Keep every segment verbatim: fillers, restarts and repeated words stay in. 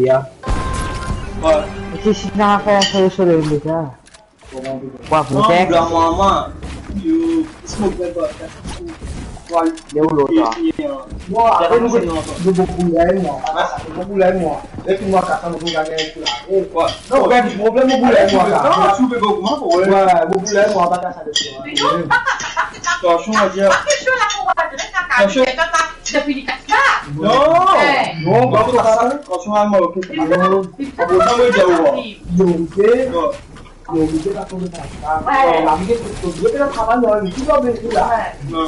dia. Ouais. Isi, si na fer so, so le, le, sa. Wa, non, pou tek. Bla mama. Yo, smoke dan bak. Wa, le ou lot la? Mwa, apre nou, nou, nou bokou la, mwa. Bokou la, mwa. E pi mwa, kaka, nou gagn la. Wa. Non, gagn problem, bokou la, mwa. Non, ti pe bokou, mwa, problème. Wa, bokou la, mwa, pa kaka de swa. Tansion, on va dire. Tansion. Non. Eh. Non, pa kaka. Tansion, mwa, ok. Bon, sa, wi, dia, wa. Yo, ok. Wa. Yo, li pe pa konn sa. Ouais. La, li pe, li pe travay, non, li pe pa vinn la. Ouais. Non.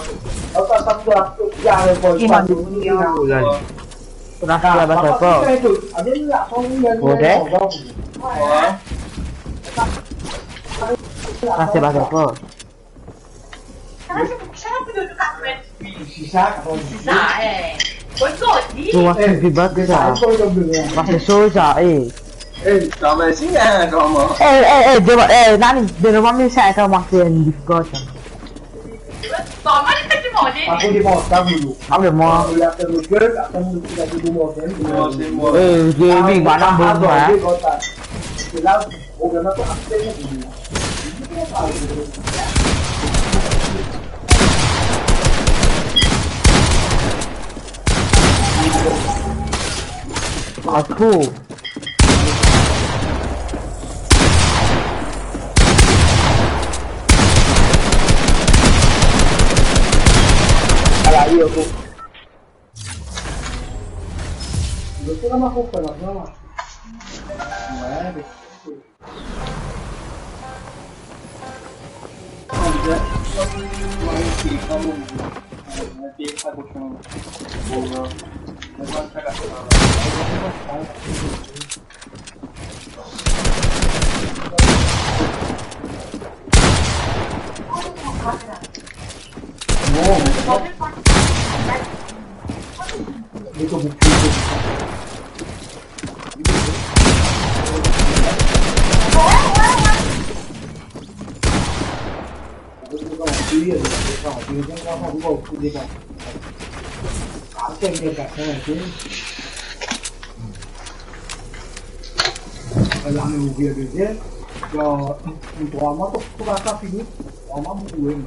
Anfin, sa, pou la, pou la, pou la, pou la. Ou la fini labat ankor? Ok. Ouais. Sa, se bat ankor. Sa, se pou, sa, pou nou, nou ka fè. Si sa, si sa, eh. Ozordi. Ou va finn vibat sa. Pase so sa, eh. Eh, sa, mesi, hein, koman? Eh, eh, eh, dema, eh, nani, dema, mwa, mi sa, koman se enn lifgard sa? Koman li pe demande? Pa pou demande sa, Boulou. Ah, mais moi. On l'a fait le cœur, après, on nous a dit, bon, bon, bon. Eh, je, oui, madame, bon, hein. C'est là, Akou. Ala, yo, akou. Yo, se la ma konpran, non? Ouais, mais Lame ouvrir dezyem. Trwa mwa, to, to pa sa fini. Trwa mwa, mo trouve, man.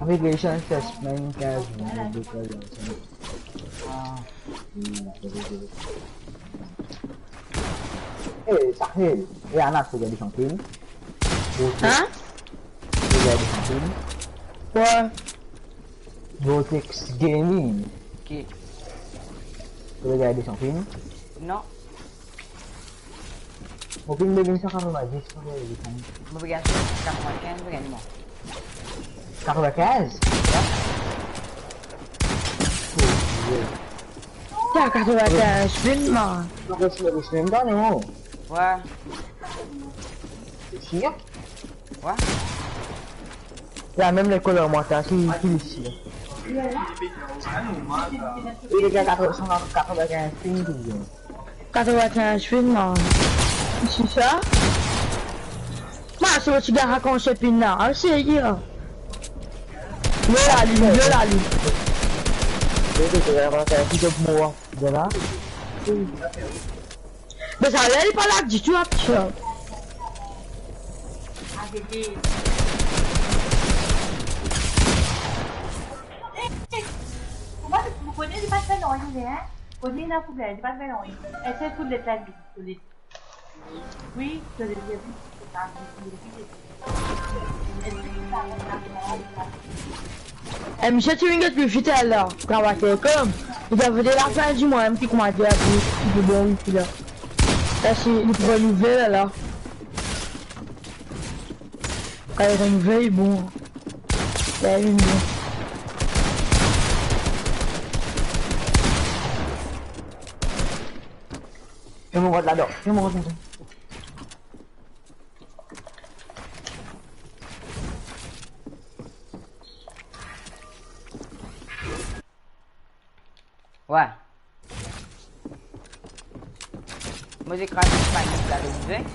Aplikasyon ses mem kinz minit de kaz. Eh, Sahil. Eh, Anas, to gard son film? Hein? To gard son film? Quoi? Vortex Gaming. Ki? To gard son film? Non. Mo finn gagn san katrovin-dis, mo finn gagn san katrovin-kinz, mo gagn mwa. Katrovin-kinz? Ya. Oh, yeah. Sa katrovin-kinz, finn, man. Non, mais c'est le même temps, non? Ouais. C'est sûr? Ouais. La mem lekol an mwa ta ki, ki lise. Li gagn katrovin, katrovin-kinz ping touzour. Katrovin-kinz ping, non. Ki sa? Ma, se ti gagn rakont se ping la. Al serye. Lo la li, lo la li. Li gagn katrovin-kinz ping touzour. Me sa la, li pa lag ditou, la, ti la. Kouma to, to kone li pa fer nanye, hein? Kone ena problem, li pa fer nanye. Ese pou letan li, pou li. Wi, to le bien. E misie ti vinn get wifi talè la, travay kom. Li ti ave lafin di mwa, mem ki kouma dir, ki bon wifi la. Parski li pou renouvle la. Kan li renouvle, li bon. La, li bon. Finn mont ladan, finn mont ladan. Wi. Mo zis kraz pa la, to bizin.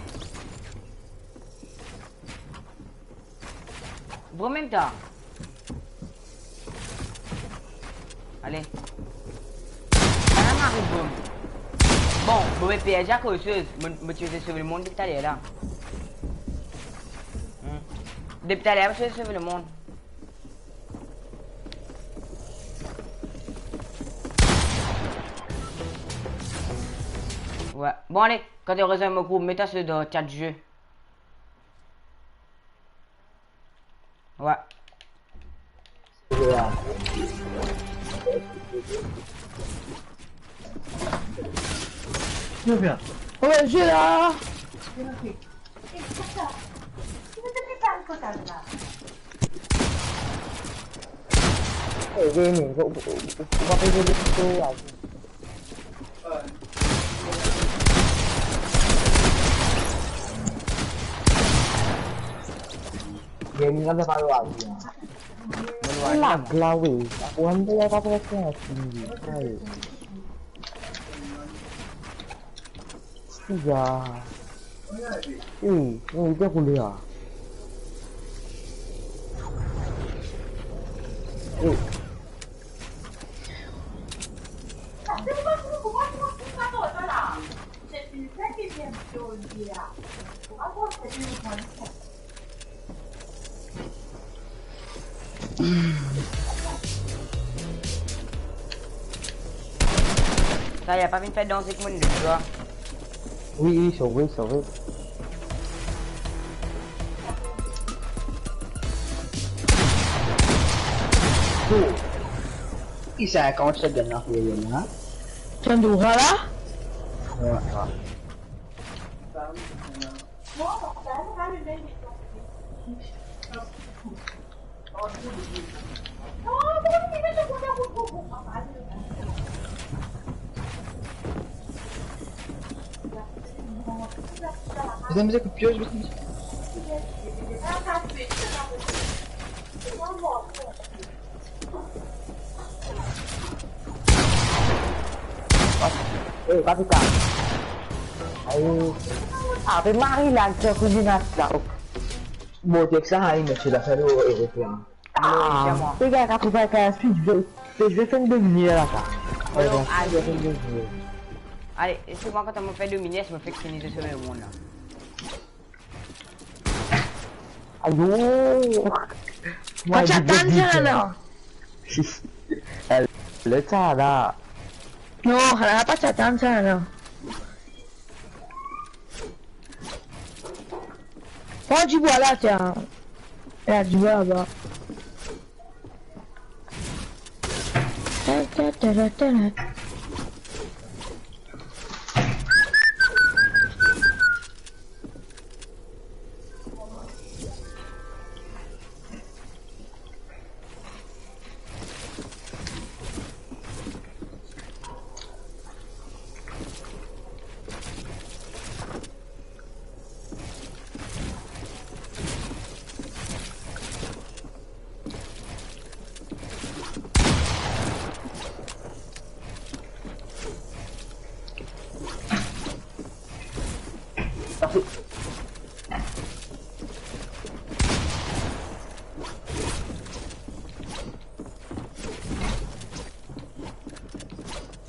Bon, mem tan. Ale. Ala mari bom. Bon, mo pe perdi akoz mo, mo ti pe sove lemonn depi taler la. Hmm. Depi taler, mo ti pe sove lemonn. Wi. Bon, ale, kan to rezwenn mo group, met sa dan chat jeu. Wi. Bien, bien. Wi, jeu la. Eh, gaming, ou, ou, ou, ou pa pe zwe leto la. Gaming, la, pa lwa, wi. Lag la, wi. Ou inn la pa pe fer anfin, wi. Ay. Siya. Eh, eh, bien roule la. Eh. Sa, li pa finn fer danse ek monn de twa. Wi, wi, sove, sove. Oh. Ki sa, kouma sa donn la pou li la? Tandoura la? Wi, wi. Bizin, bizin kout pie, bizin. Eh, pa fika. Ayo. Ah, pe mari la, ki kouzin la. Bon, tek sa, ayo, met la, sa, le Eropeen. Ah, les gars, quatre-vingt-quinze, je vais, je vais faire une demi-heure là, ça. Ouais, donc, je vais faire une demi-heure. Ale, se mwa, kan mo fer demi-heure, mo fek fini de sove lemonn la. Ayo! Pa ti atann sa, non? Ale, sa la. Non, la pa ti atann sa, non. Pran dibwa la, tiens. La, dibwa laba. Ta, ta, ta, ta, ta.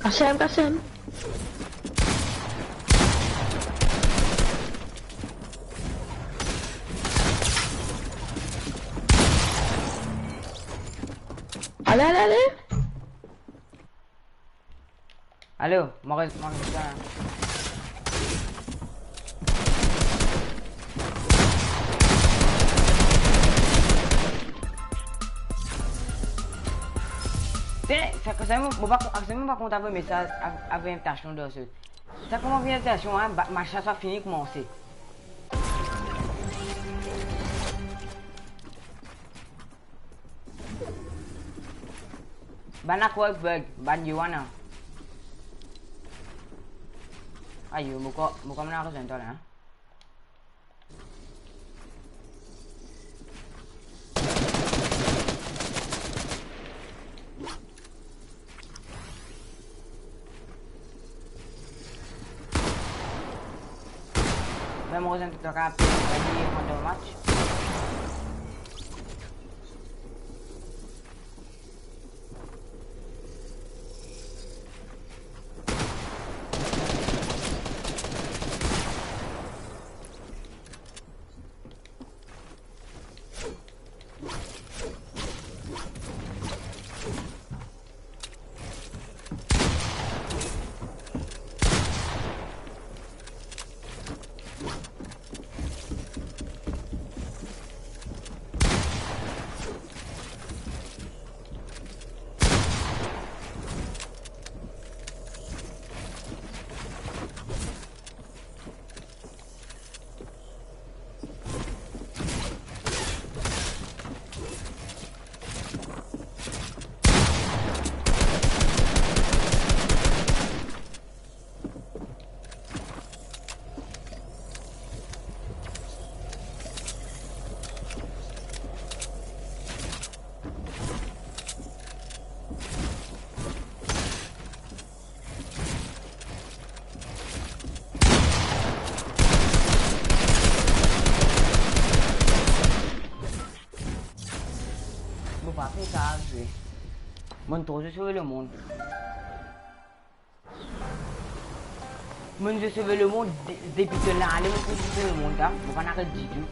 Kasem, kasem. Ale, ale, ale. Alo, mo rez-, mo rez-, Te, sa, sa, mo, mo pa, sa, mo pa kontan avoy mesaz, av-, avoy invitasion dan se. Sa kouma vinn invitasion, hein, ba, match la sa fini koumanse. Bann la krwar bug, bann Yoann la. Ayo, mo krwar, mo krwar mo ena rezon twa la, hein. Be mo rezon tou, to kapav gagn random match. Mo pa pe kav zwe. Monn tro zwe sove lemond. Monn zwe sove lemond de-, depi to lale, monn zwe sove lemond, hein. Mo pa'nn aret ditou.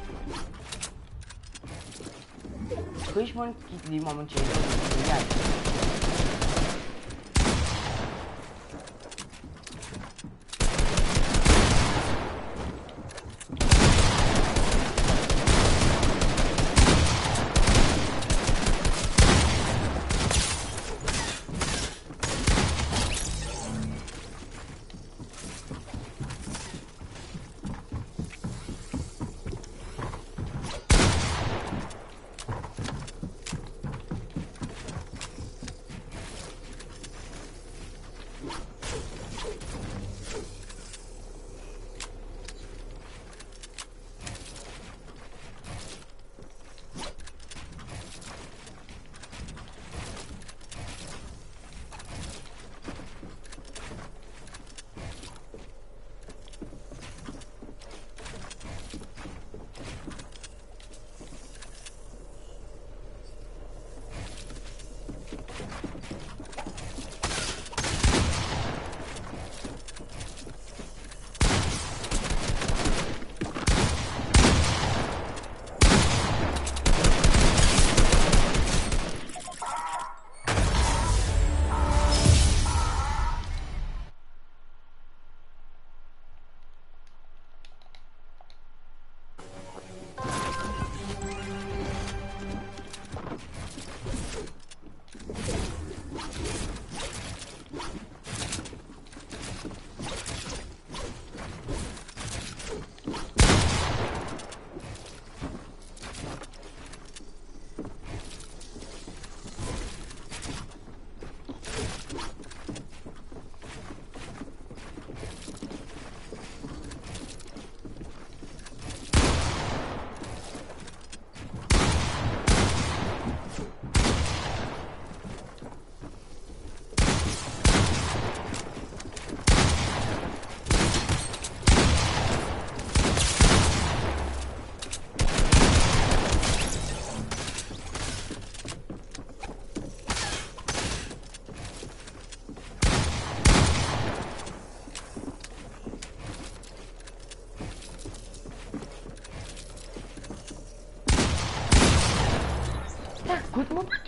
Koumadir monn kit li, mwa, monn tir.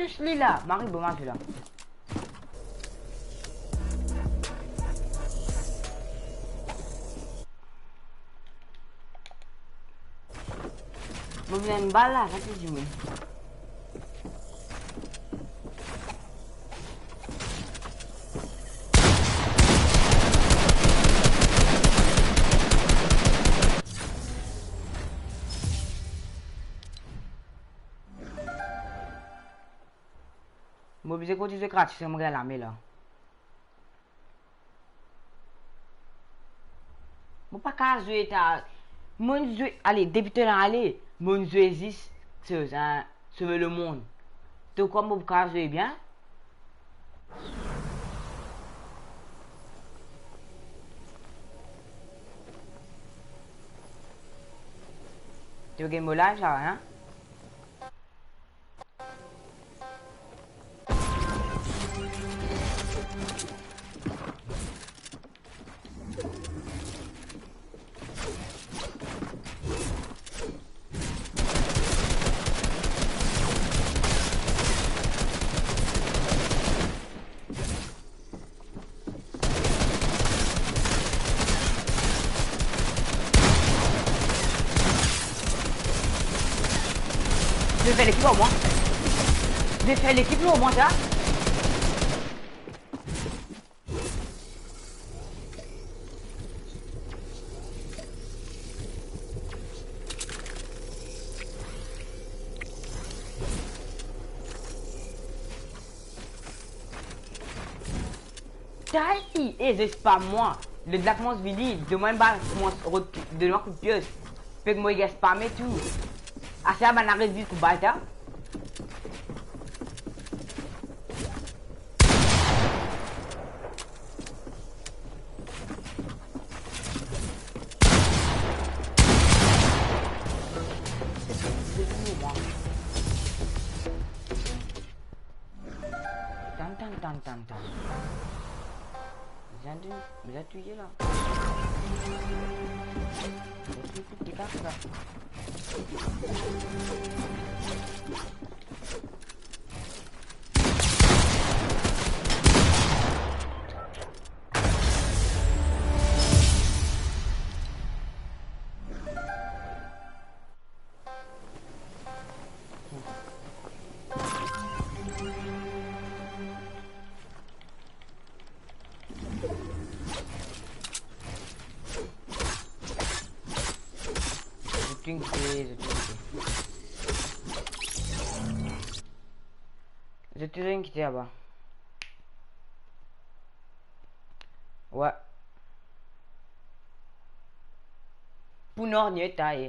Touch li la, mari bon, mari la. Mo vinn enn bal la, sa ki dimoun. Mo oblize kontign zwe gratis, mo gagn lame la. Mo pa kav zwe ta, mo zwe, ale, depi talè ale, mo zwe zis, se, hein, sove lemond. To krwar mo pa kav zwe bien? To gagn mo live sa, hein? Zot fer lekip lor mwa. Zot fer lekip lor mwa sa. Tay, e, zis pa mwa. Lot la koumans vini, donn mwa enn bal, koumans rod-, donn mwa kout pie. Fek mo ega spame tou. Ase a bann la res vit kou bal ta. Tan, tan, tan, tan, tan. Bizin de, bizin touye la. Bizin touye, touye, touye, touye. Zot inn kite, zot inn kite. Zot inn kite laba. Wi. Pou nou, nou taye.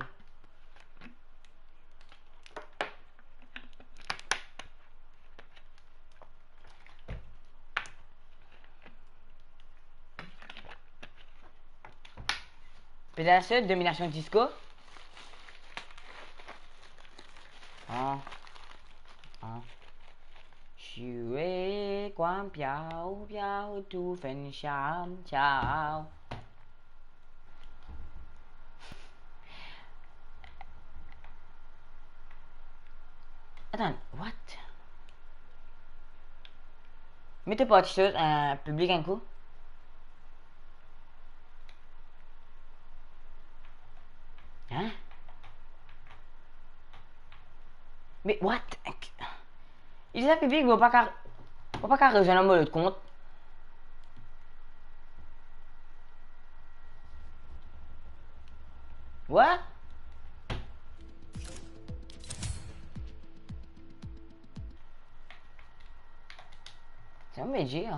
Pedaso dominasion disko. Ah. Ah. Shwe kwa piaw, piaw, tou finn sham, ciao. Atann, what? Met parti soz, euh, piblik enn kou. Hein? Me what? Li sa piblik, mo pa ka, mo pa ka rezwenn mo lot kont. What? Sa me dir.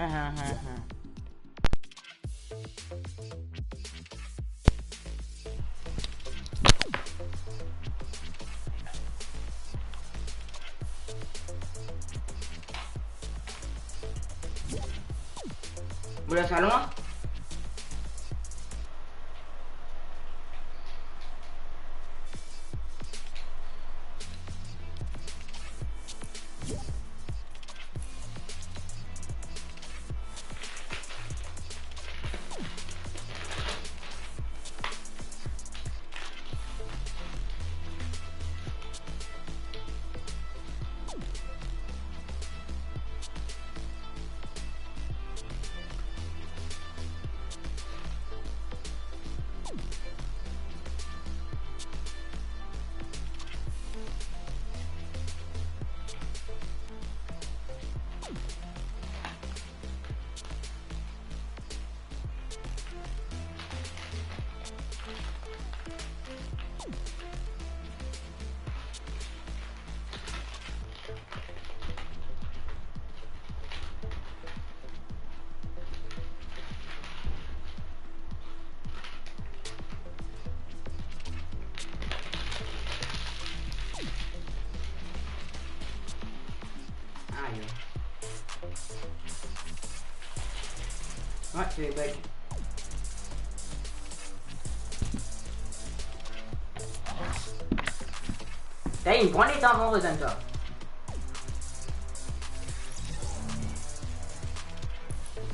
Ha, ha, ha, ha. Mo dan salon la. Ouais, c'est bug. T'as une bonne état en raison de toi.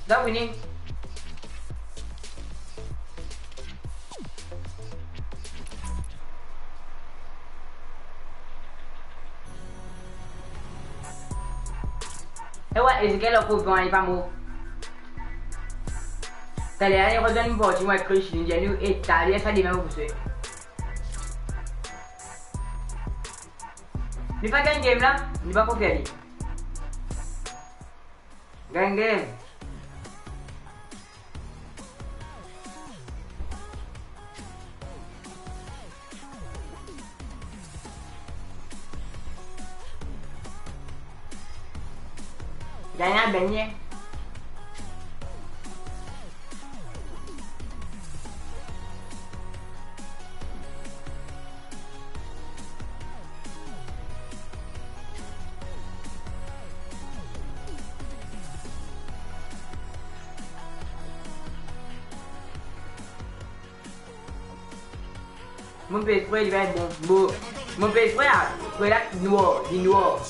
Stop winning. E wi, Ezekiel ankor vivan, li pa mor. Taler, li rezoinn nou parti, mwa ek Chris, li dir nou, e taler sa demin pou se. Nou pa gagn game la, nou pa konfirme. Gagn game. Gagn al bengne. Mo pe espere li va et bon. Mo, mo pe espere la, espere la nwar, li nwar.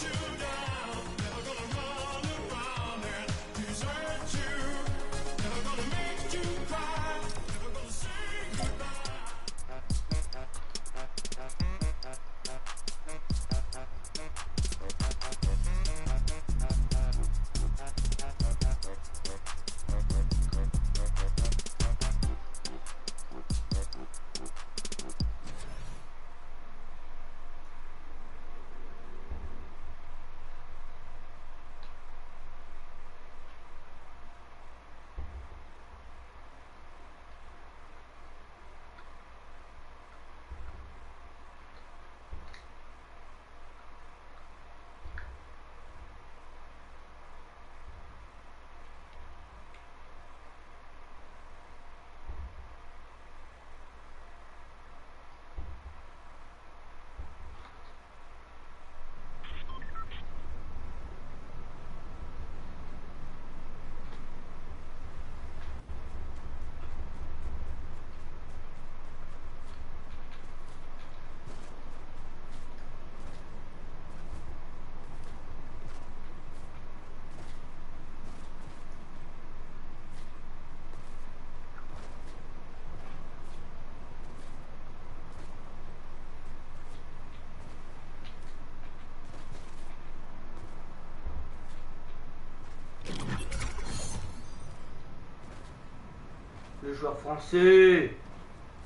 Le joueur français.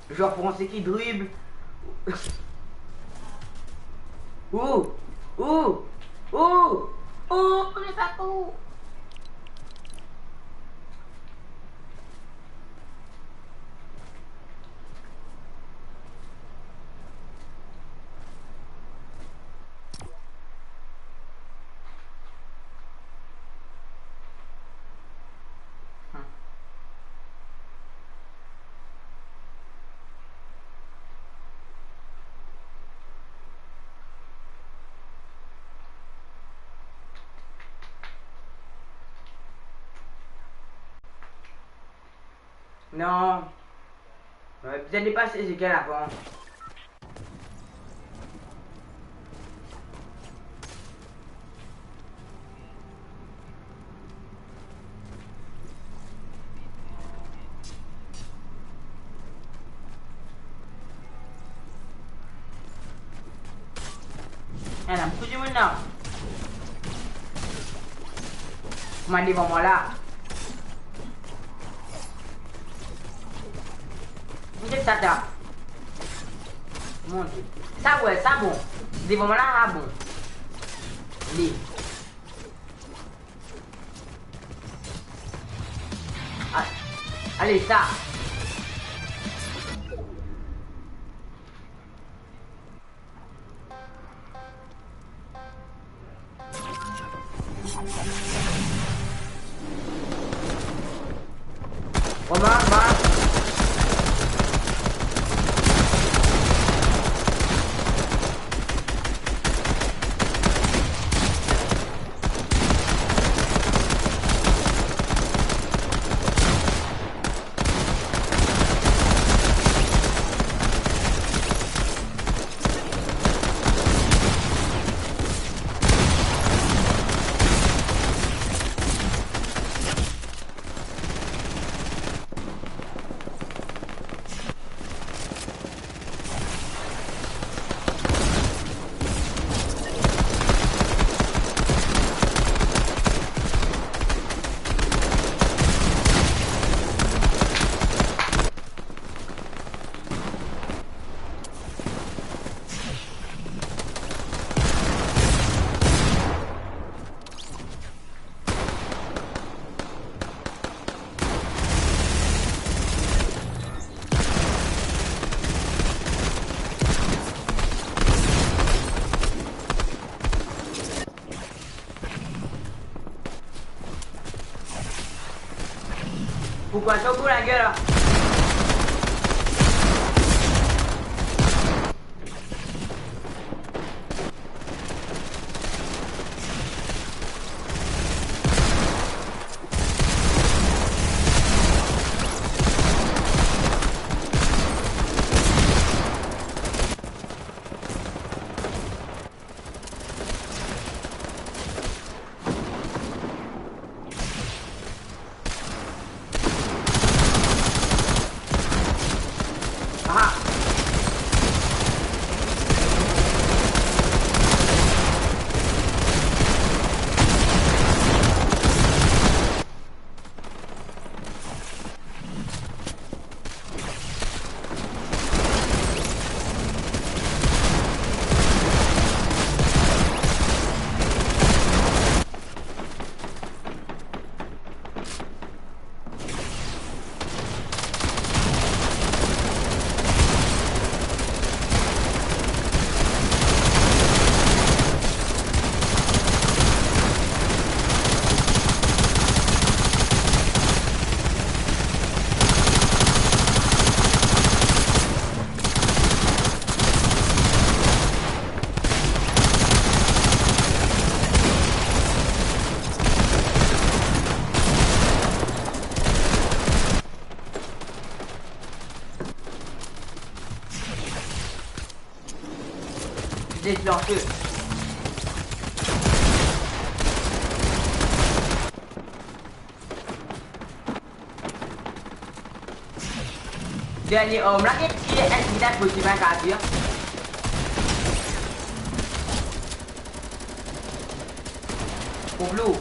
Le joueur français qui dribble. Ouh, ouh, ouh, ouh, le papo. Non. Bizin depas Ezekiel avan. Ena boukou dimoun la. Kouma devan mwa la. Kote sa ta? Mon Die. Sa, wi, sa bon. Devan mwa la, sa bon. Li. A-, ale, sa. Kouma, kouma? Pourquoi ça ouvre la gueule là? Déclenché. Dernie arm la, ki, ki enn ki dan posible kav li. Pou blou.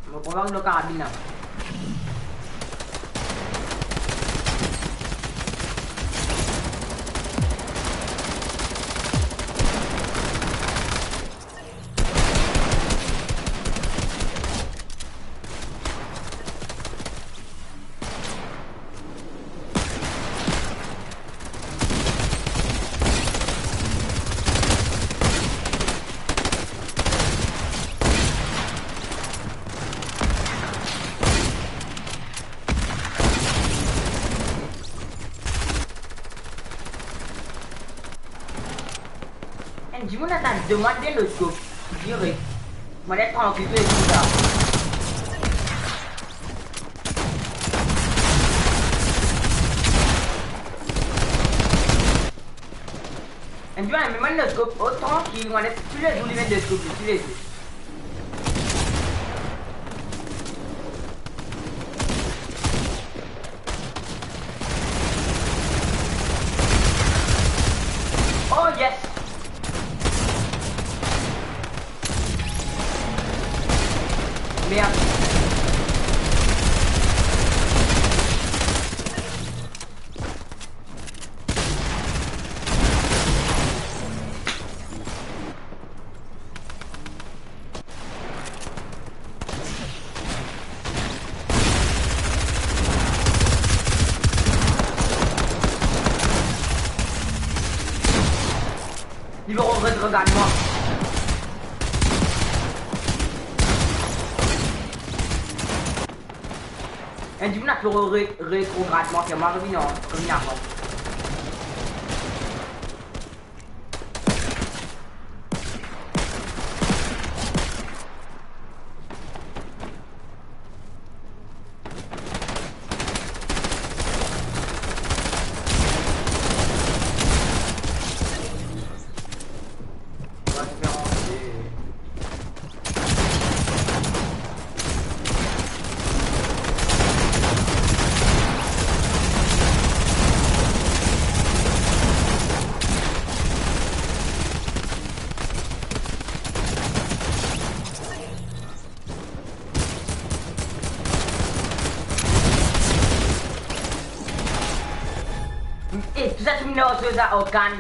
Mo pran lor karabin la. Enn dimoun atak de mwa, de lot kot. Direk. Mo les trankil tou, tou sa. Enn dimoun, me mo les kot, oh, trankil, mo les toulezour li met de scope, toulezour. Oh yes! Merde. Li pa ret regard mwa. Enn dimoun la retro-, re-, retrograd mwa, fer mwa revinn, revinn avan. Eh, tousa ti minn lor soz la, Orkan.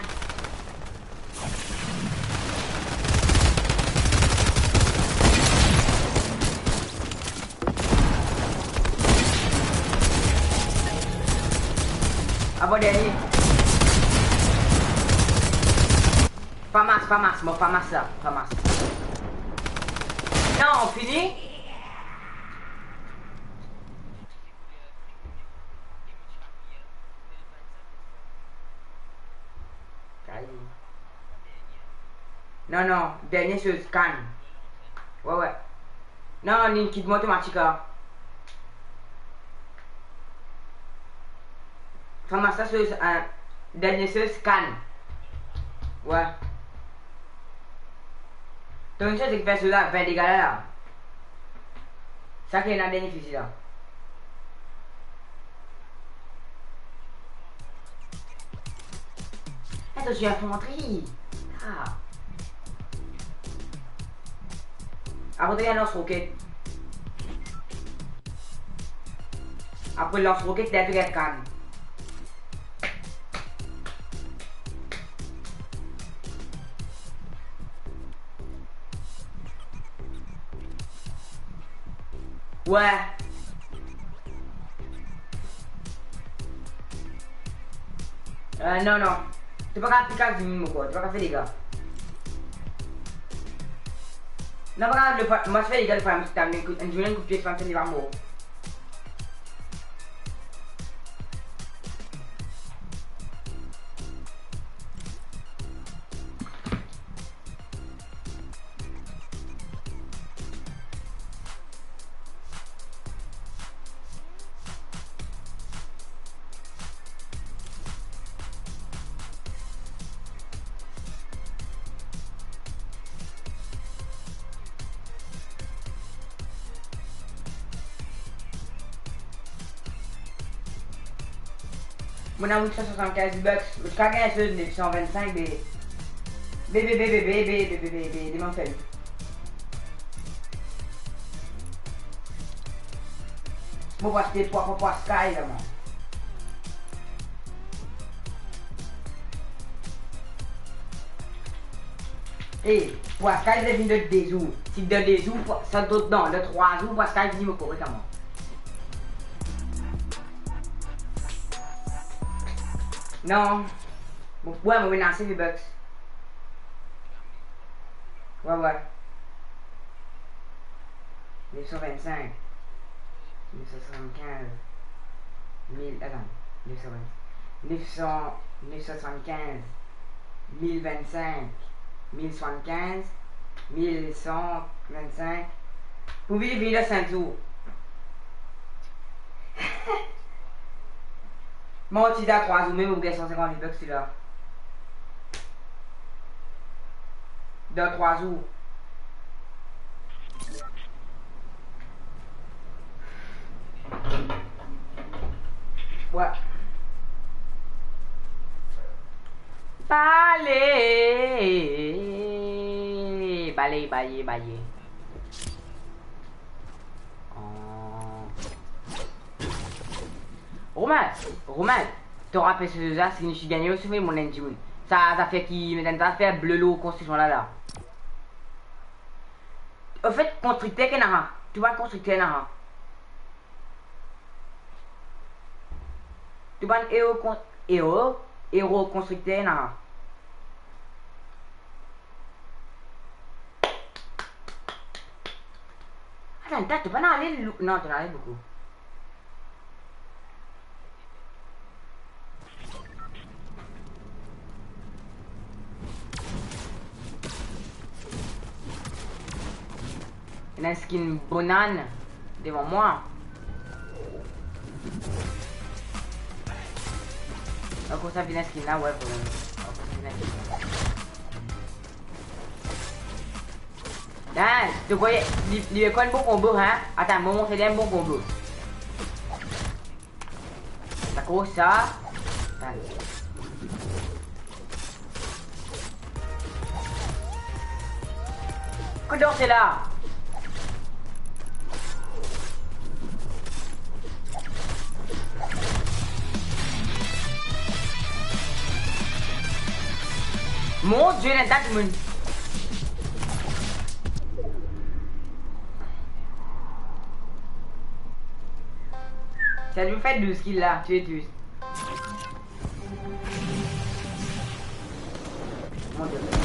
Avan dernie. Famas, Famas, mo Famas la, Famas. Non, fini. Kaye. Non, non, dernie soz, kann. Wi, wi. Non, linn kit mwa otomatik, a. Famas la soz, eh, dernie soz, kann. Wi. Tonn soz ek fer soz la, vin dega la, la. Sa ki ena dernie fizi la. Atann, ti infantri. Ah. Apre, to ena lans roket. Apre lans roket, la, to gagn kann. Wi. Eh, non, non. To pa kapav pik ak zimil mo kor, to pa kapav fer dega. Non, pa grav, le fa-, mo fer dega, le fa-, mo ti tann enn kou-, enn zourne enn koupie, ti pa fer dega mo. Mo ena wit san swasannkinz V-Bucks, mo ti kapav gagn so nef san vennsenk, be, be, be, demann fer li. Mo pou aste pou, pou, pou Sky la, mwa. E, pou Sky, li vinn dan de zour. Si dan de zour, pou, sa, dan, dan, dan trwa zour, pou Sky vini mo korek a mwa. Non. Mo, wi, mo vinn ase V-Bucks. Wi, wi. Nef san vennsenk, nef san swasannkinz, mil, atann, nef san vennsenk, nef san, nef san swasannkinz, mil vennsenk, mil swasannkinz, mil san vennsenk. Pou vini, vini dan sink zour. Mo ti dan trwa zour mem, mo gagn san sinkant V-Bucks la. Dan trwa zour. Wi. Bale, bale, bale, bale. Oh. Romain, Romain, to rapel so zour la, si nou ti gagne, ou ti fer mwa enn dimoun. Sa zafer ki met enn zafer ble lor konstriksion la, la. Anfet, konstrikter ki ena, tou bann konstrikter ena. Tou bann ero kon-, ero, ero konstrikter ena. Atann, ta, to pa'nn ale lou-, non, to'nn ale boukou. Ena skin banann devan mwa. Akoz sa vinn skin la, wi, vremem. Akoz sa vinn skin la. Hein, to krwar li, li konn bon konbo, hein? Atann, mo montre li enn bon konbo. Sa koz sa? Atann. Kot dan sela? Mon Die, ena enn ta dimoun. Sa dimoun fer douz kill la, tue douz. Mon Die.